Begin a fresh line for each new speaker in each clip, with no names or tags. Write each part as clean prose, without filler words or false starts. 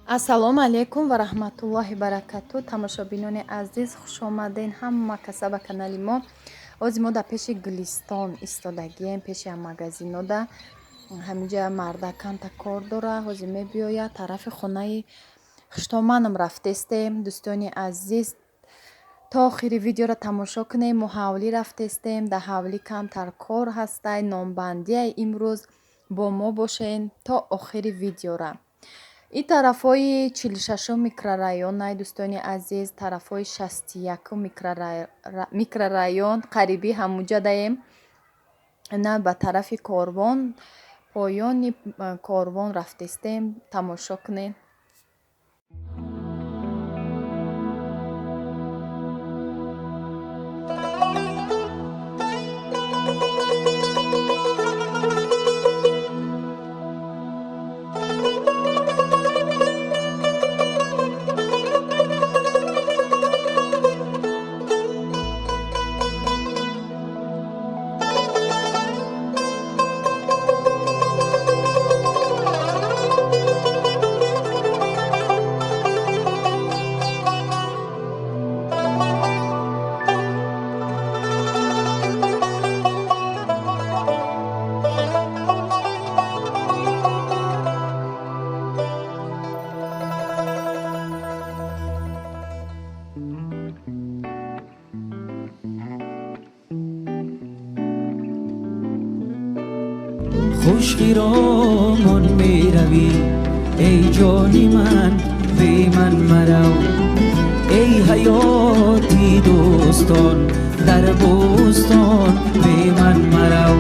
Ассалому алайкум ва раҳматуллоҳи баракату. Тамошобинони азиз, хуш омаден ҳама каса ба канали мо. Ози мо дар пеши Гулистон истодагием, пеши магазинода. Ҳаминҷа мардаканта кор дора, ҳозир мебиёяд. Тарафи хонаи хуштоманам рафтестем. Дӯстони азиз, то охири видеоро тамошо кунем. Мо ҳавлӣ рафтестем, дар ҳавлӣ камтар кор ҳастай, нонбандияй имрӯз. Бо мо бошен то охири видеора. Ин тарафҳои 46-ум микрорайонай, дӯстони азиз, тарафҳои 61-ум микрорайон, қариби ҳамуҷа даем. На ба тарафи корвон, поёни корвон рафтестем, тамошо кунед.
خوش خیرامان می روی ای جانی من، بی من مرو. ای حیاتی دوستان در بوستان، بی من مرو.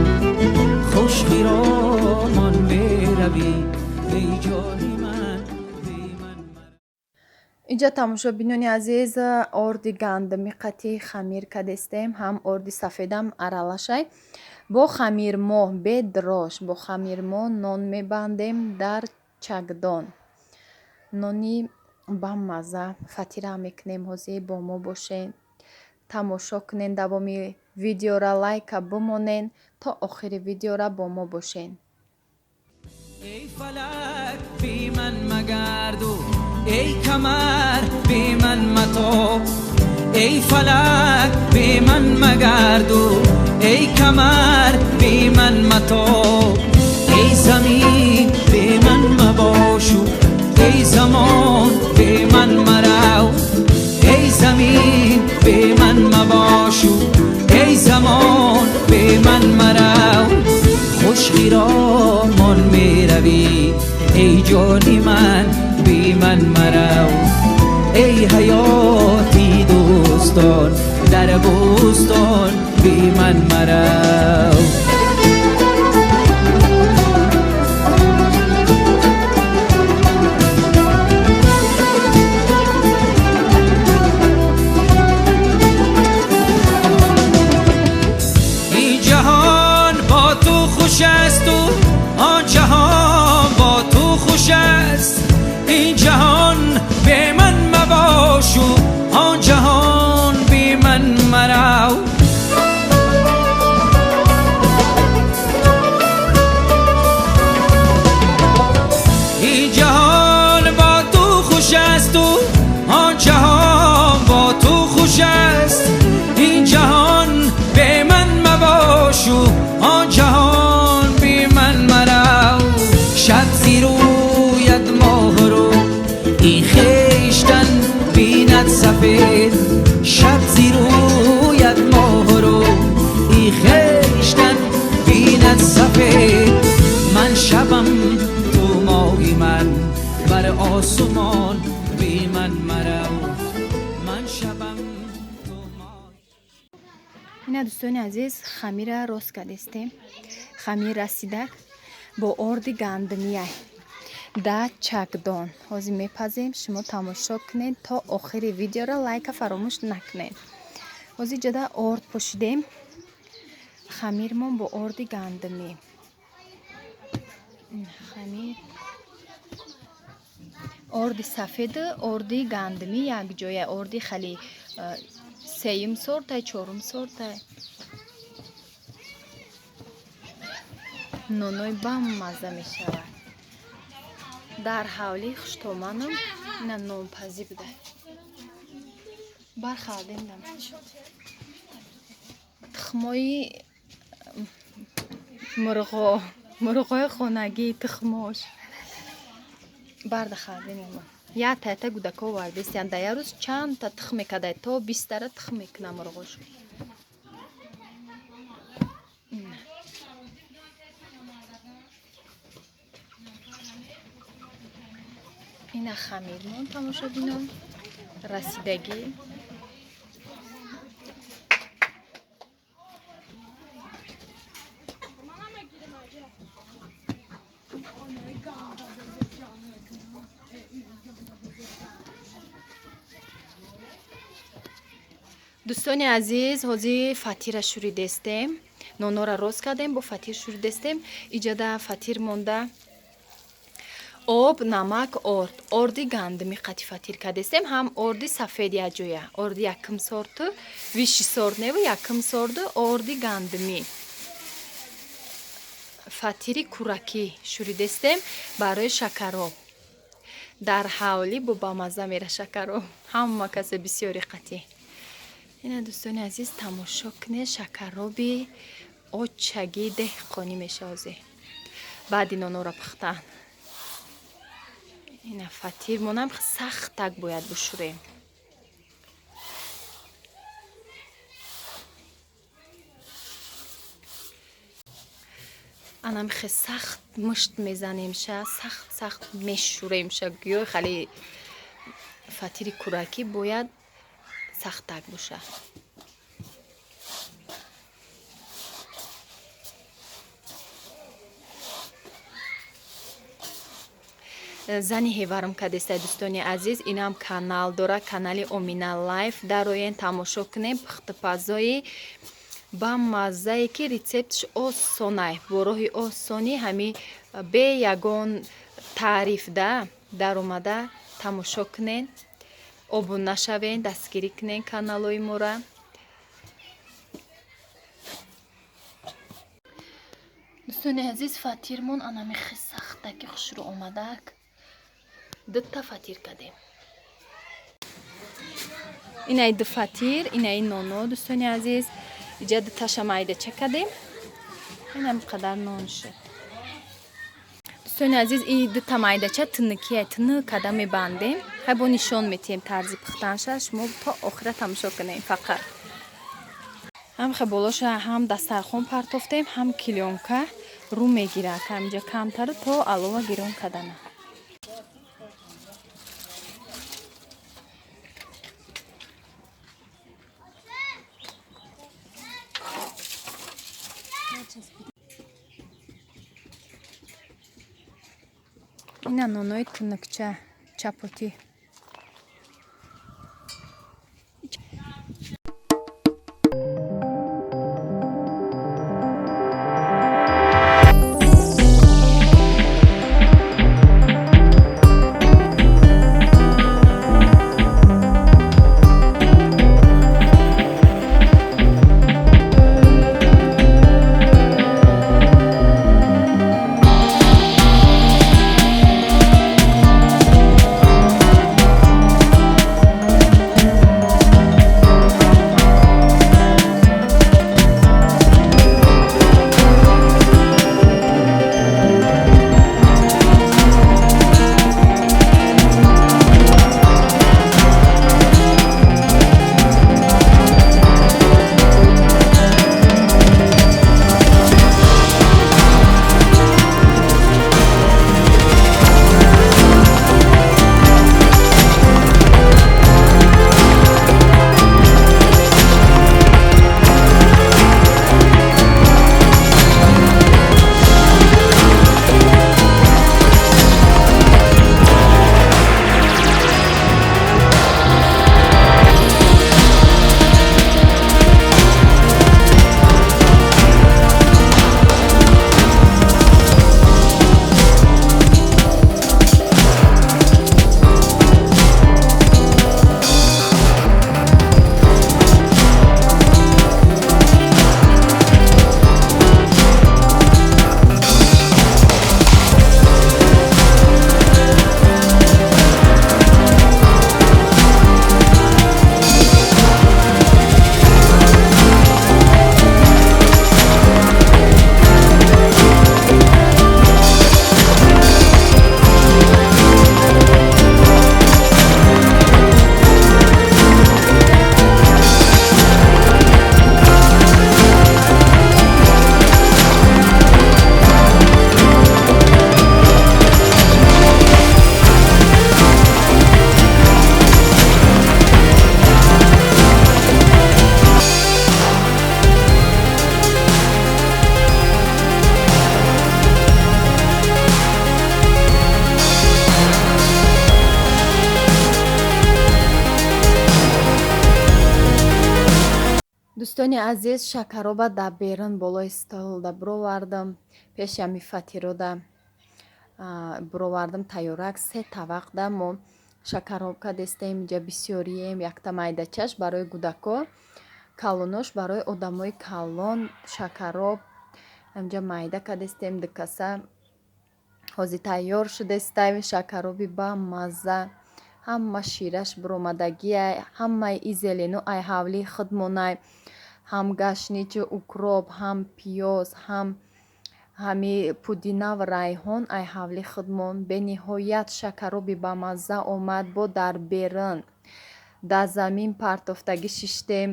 خوش خیرامان می روی ای جانی من، بی من مرو.
Инҷа тамошобинони азиз, орди гандуми қатӣ хамир кадестем, ҳам орди сафедам аралашай. Бо хамирмо, бе дрож, бо хамирмо нон мебандем дар чакдон. Нони бамазза фатира мекунем ҳозир, бо мо бошен. Тамошо кунен давоми видеора, лайка бимонен, то охири видеора бо мо бошен.
Эй фалак би ман магарду, эй камар би ман матоб. Эй фалак би ман магарду, эй камар би ман матоб. Эй замин би ман мабошу, эй замон би ман марав. Эй замин би ман мабошу, эй замон би ман марав. Хуш хиромон мерави эй ҷони ман, би ман марав. Эй ҳаёти дӯстон дар бӯстон, би ман марав. Ин ҷаҳон бо ту хуш асту он ҷаҳон бо ту хуш аст. Ин ҷаҳон бе ман мабошу он ҷаҳон бе ман марав. Ин ҷаҳон бо ту хуш асту он ҷаҳон бо ту хуш аст. Ин ҷаҳон бе ман мабошу он ҷаҳон бе ман марав. Шаб зирӯяд моҳрӯ ин хештан бинад сафед. Шаб зирӯяд моҳрӯ ин хештан бинад сафед. Ман шабам ту моҳи ман, бар осмон би ман марав. Ман шабам ту моҳи
Ина дӯстони азиз, хамира рост кардестем. Хамир расидак бо орди гандумияй да чакдон. Ҳозир мепазем, шумо тамошо кунед то охири видеора, лайка фаромӯш накунед. Ҳозир ҷада орд пошидем. Хамирмон бо орди гандумӣ. Хамир орди сафеду орди гандумӣ якҷоя, орди хали сеюм сортай, чорум сортай. Ноной баммазза мешавад. Дар ҳавлии хуштоманам ина нонпазӣ буда. Бархардем дам. Тухмои мурғо, мурғои хонагӣ тухмош. Барда хардем ама. Як тайта гудако овардестиян. Дар як рӯз чандта тухм мекардай, то 20 тара тухм мекуна мурғош. Ина хамирмон, тамошобинон, расидагӣ. Дӯстони азиз, ҳозир фатира шӯридестем. Нонора рост кардем, бо фатир шӯридестем. Иҷада фатир монда об, намак, орд. Орди гандуми қати фатир кардестем, ҳам орди сафед якҷоя. Орди якум сорту, высший сорт неву якум сорту орди гандумӣ. Фатири куракӣ шӯридестем барои шакароб. Дар ҳавлӣ бо бамазза мера шакароб. Ҳама касе бисёри қатӣ. Ина, дӯстони азиз, тамошо кунед, шакароби очагӣ деҳқонӣ мешавозе. Баъди нонора пухтан. Ина фатирмонам сахтак бояд бушӯрем. Анамихе сахт мушт мезанемша, сахт сахт мешӯремша. Гӯё хеле фатири куракӣ бояд сахтак бошад. Зани ҳеварам кадестай, дӯстони азиз, инам канал дора, канали Омина Лайф. Дароен, тамошо кунем, пухтупазои ба маззае ки рецептш осонай, бо роҳи осонӣ, ҳами бе ягон таъриф да даромада тамошо кунен, обуна шавен, дастгирӣ кунен каналҳои мора. Дӯстони азиз, фатирмон анами сахтаки хушрӯ омадак. Дута фатир кардем. Инаи ду фатир, инаи ноно, дӯстони азиз. Иҷа дуташа майдача кардем. Инам қадар нон шуд. Дӯстони азиз, и дута майдача тунукия, тунук када мебандем. Хай бо нишон метиҳем тарзи пухтанша, шумо то охира тамошо кунем фақат. Ҳам хе болоша ҳам дастархон партофтем, ҳам клёнка рӯ мегирад. Ҳаминҷа камтару то алова гирон кардана. Ина нонои тунукча чапотӣ. Дӯстони азиз, шакароба дар берун болои столда бировардам, пеши ҳами фатирода бировардам тайёрак. Се тавақда мо шакароб кардестем. Инҷа бисёрием, якта майдачаш барои кӯдако, калонош барои одамои калон. Шакароб инҷа майда кардестем, дукаса ҳозир тайёр шудестай. Шакароби бамазза, ҳама шираш биромадагиай, ҳамаи и зелену ай ҳавлии худмонай, ҳам гашничу укроп, ҳам пиёз, ҳам ҳами пудина ва райҳон ай ҳавли худмон. Бениҳоят шакароби бамазза омад. Бо дар берун дар замин партофтагӣ шиштем,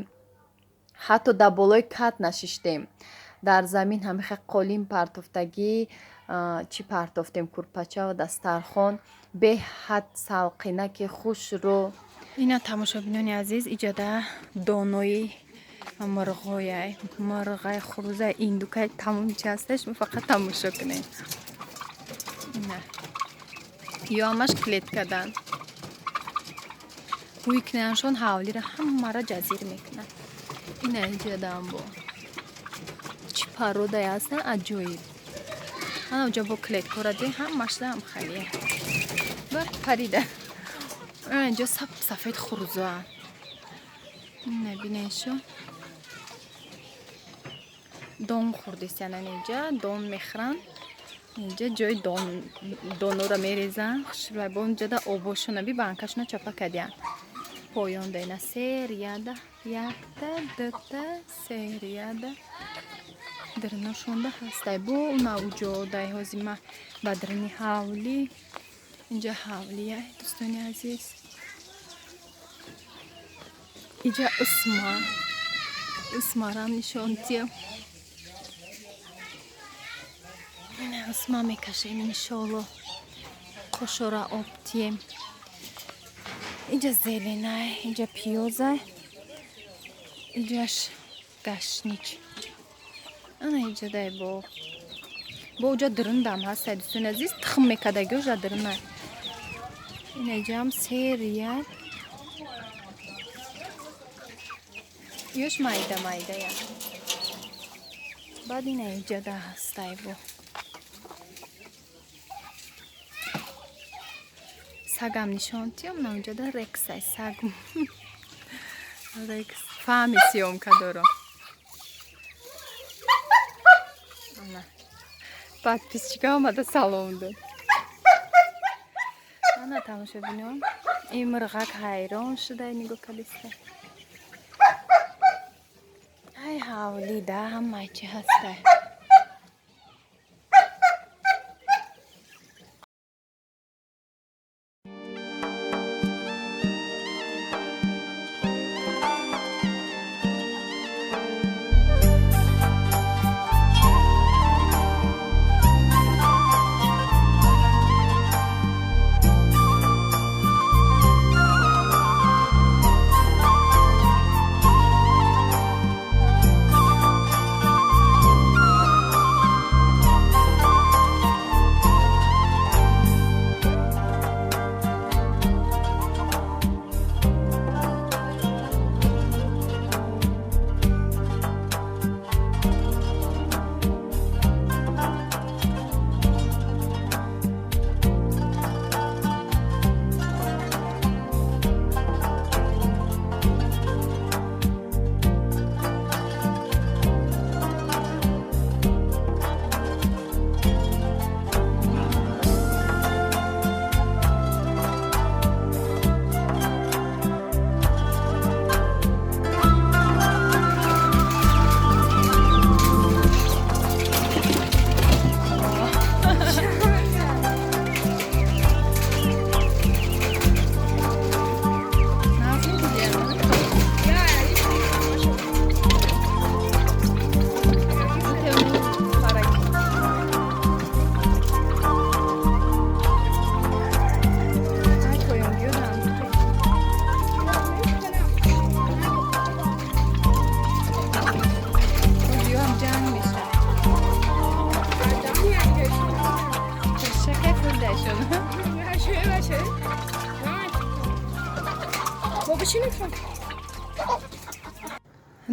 ҳатто дар болои кат нашиштем, дар замин ҳамихе қолин партофтагӣ чӣ партофтем, курпача ва дастархон, беҳад салқинаки хушрӯ. Ина тамошобинони азиз, иҷода донои мурғояй, мурғай, хурӯзай, индукай, тамоми чи ҳасташ, мо фақат тамошо кунем. Ина ё ҳамаш клеткадан ҳуй кунаншон, ҳавлира ҳамаро ҷазир мекунанд. Ина иҷодаам бо чӣ пародае ҳастанд аҷоиб. Ана уҷа бо клеткора ди, ҳамашдаам халия ба парида. Инҷо сап сафед хурӯзоанд. Ина бинешо, дон хӯрдистян, инҷа дон мехӯранд, инҷа ҷои донора мерезанд. Хушрӯй бо инҷода обошона би банкашона чапа кардиянд. Поёнда ина серияда якта, дута, серияда дариношонда ҳастай. Бо уна уҷодай ҳозир ма ба дарини ҳавлӣ. Инҷа ҳавлия, дӯстони азиз. Инҷа усма, усмарам нишон диҳам. Усма мекашем иншоалло, қошора об диҳем. Инҷа зеленай, инҷа пиёзай, инҷаш гашнич. Ана иҷодай бо уҷа дурundам ҳастай, дӯстони азиз, тухм мекардагиожа дурунай. Ина иҷаам серия ёш майда майдая. Баъд ина иҷода ҳастай бо сагам нишон диҳам. На уҷода рексай саг, рекс фаҳми съёмка доро. Подписчика омада салом дод. Ана тамошобинон, ин мурғак ҳайрон шуда нигоҳ кардиста. Ай ҳавлида ҳамаи чи ҳастай.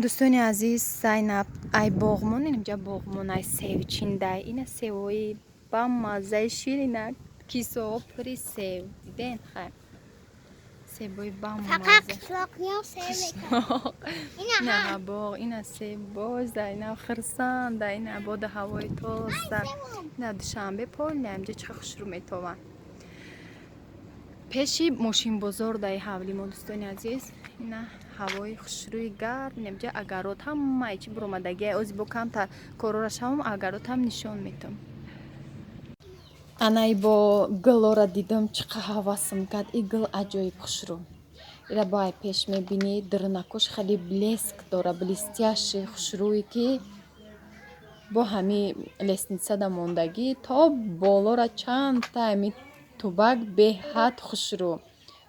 Дӯстони азиз, Зайнаб ай боғмон, инҷа боғмон, ай сев чиндай. Ина севои бамаззаи ширинак, кисоҳо пури сев. Диден, хай, себои бамазза.
Фақат қишлоқиён сев мекунанд.
Ина боғ, ина себ бозда, ина хирсанда, ина бода ҳавои тоза. Ина Душанбе полный инҷа чӣ хушрӯ метованд. Пеши мошинбозор даи ҳавли мо, дӯстони азиз. Ина ҳавои хушрӯи гарм, инҷа огород, ҳамаи чи буромадагия. Ози бо камтар корора шавам, огород ҳам нишон метам. Анаи бо гулора дидам, чӣ қа ҳавасм кард. И гул аҷоиб хушрӯ. Ира бо ай пеш мебинӣ, дурнакош хеле блеск дора, блестящий, хушрӯе, ки бо ҳами лестницада мондагӣ то болора чандта ҳами тубак, беҳад хушрӯ,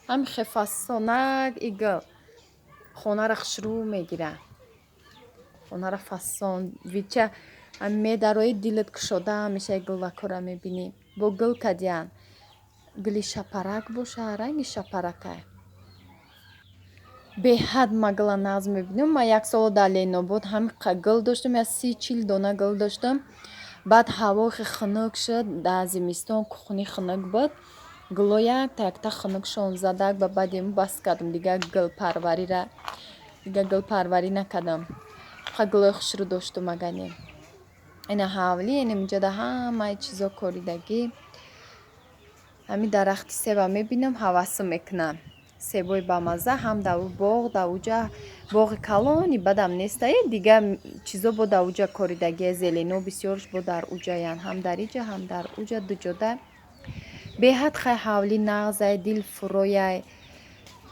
ҳами хефасонак. И гул хонаро хушрӯ мегирад, хонара фасон вича медарои, дилат кушода ҳамеша гулакҳоро мебинӣ. Бо гул кадиян, гули шапарак боша, ранги шапаракай. Беҳад ма гула нағз мебинам. Ма як соло дар Ленобод ҳами гул доштам, я 30-40 дона гул доштам. Баъд ҳаво хе хунук шуд, дар зимистон кухни хунук буд, гуло якта якта хунукшон задак. Ба баъди бас кардам дигар гулпарварира, дигар гулпарварӣ накардам. Қа гулои хушрӯ доштум. Агане ина ҳавлӣ, ина инҷода ҳамаи чизо коридагӣ. Ҳамин дарахти себа мебинам, ҳавасм мекунам. Себои бамазза ҳам дар боғ, дар уҷа боғи калони бадам нестае, дигар чизо бо дар уҷа коридагия, зелено бисёрш бо дар уҷаян, ҳам дар иҷа, ҳам дар уҷа, дуҷода. Беҳад хай ҳавлӣ нағзай, дилфурӯяй.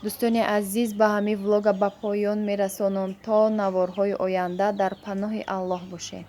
Дӯстони азиз, ба ҳамин влога ба поён мерасонам. То наворҳои оянда дар паноҳи Аллоҳ бошед.